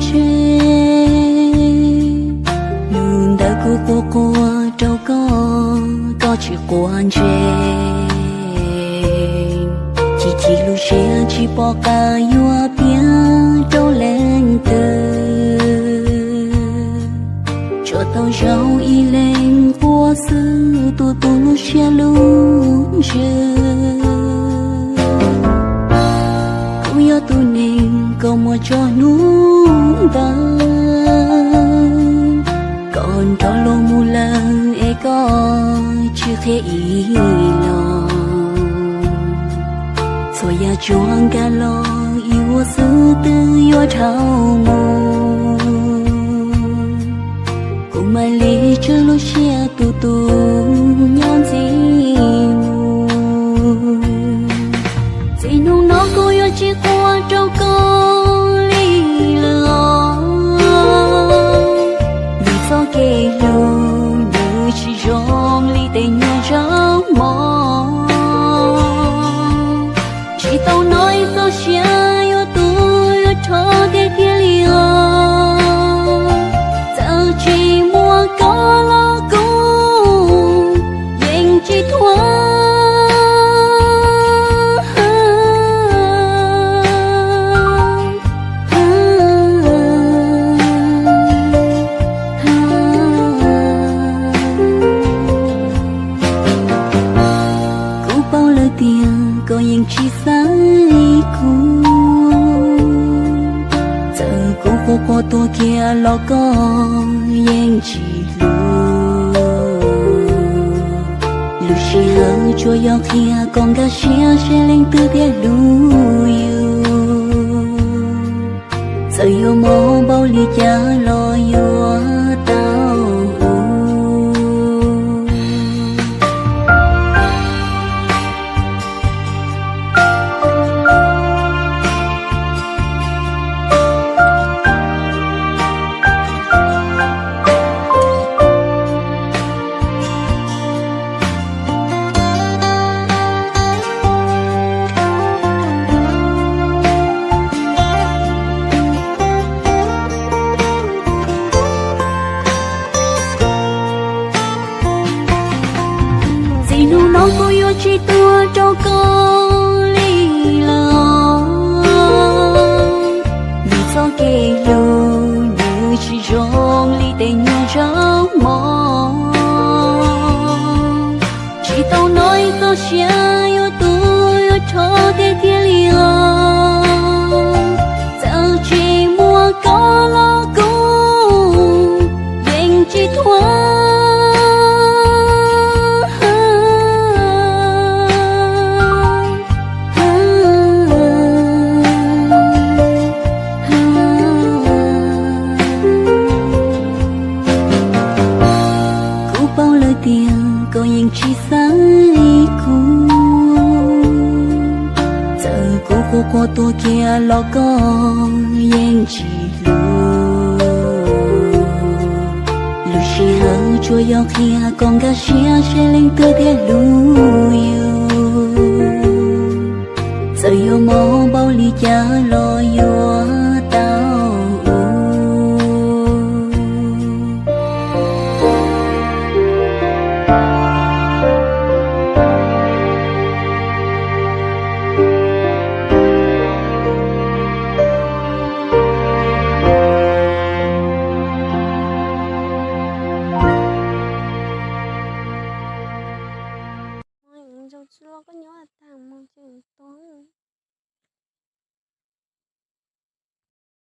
tseg. Lus ntawd kuv quaj quaj rau koj, koj tsis quav ntsej. Chim chim lub siab tsis pom qab yuav piav rau leej twg. Tsuas tau zaum ib leeg quaj xwb tu tu lub siab lub ntsws. Kuv yog tus neeg koj muaj tso hnub ntawd, koj nrog luag mus lawm es koj tsis qhia ib los. Txhua yam tsuas nkag los ib vuag xwb twb yuav dhau mus. Kuv mam li tswj lub siab tu tu nyob ntxiv mus. Txij hnub no kuv yuav tsis quaj rau koj li lawm os. Vim txoj kev hlub nws tsis zoo li tej nyuag ntsej muag. Tsis tau hnov ib txoj sia yuav tu yuav rho tiag tiag li os. Txawm tsis muaj koj los kuv yeej tsis thuam. Kuv paub lawm tias koj yeej tsis xaiv kuv. Txawm kuv quaj quaj tuag kiag los koj yeej tsis hlub. Lub sij hawm tsuas yog qhia kom nkag siab seb leej twg thiaj hlub yus. Txawm yuav mob npaum li cas los yuav tau hu. Txij hnub no kuv yuav tsis tuag rau koj li lawm os. Vim txoj kev hlub nws tsis zoo li tej nyuag ntsej muag. Tsis tau hnov ib txoj sia yuav tu yuav rho tiag tiag li os. Txawm tsis muaj koj los kuv yeej tsis thuam. Kuv paub lawm tias koj yeej tsis xaiv kuv. Txawm kuv quaj quaj tuag kiag los koj yeej tsis hlub. Lub sij hawm tsuas yog qhia kom nkag siab seb leej twg thiaj hlub yus. Txawm yuav mob npaum li cas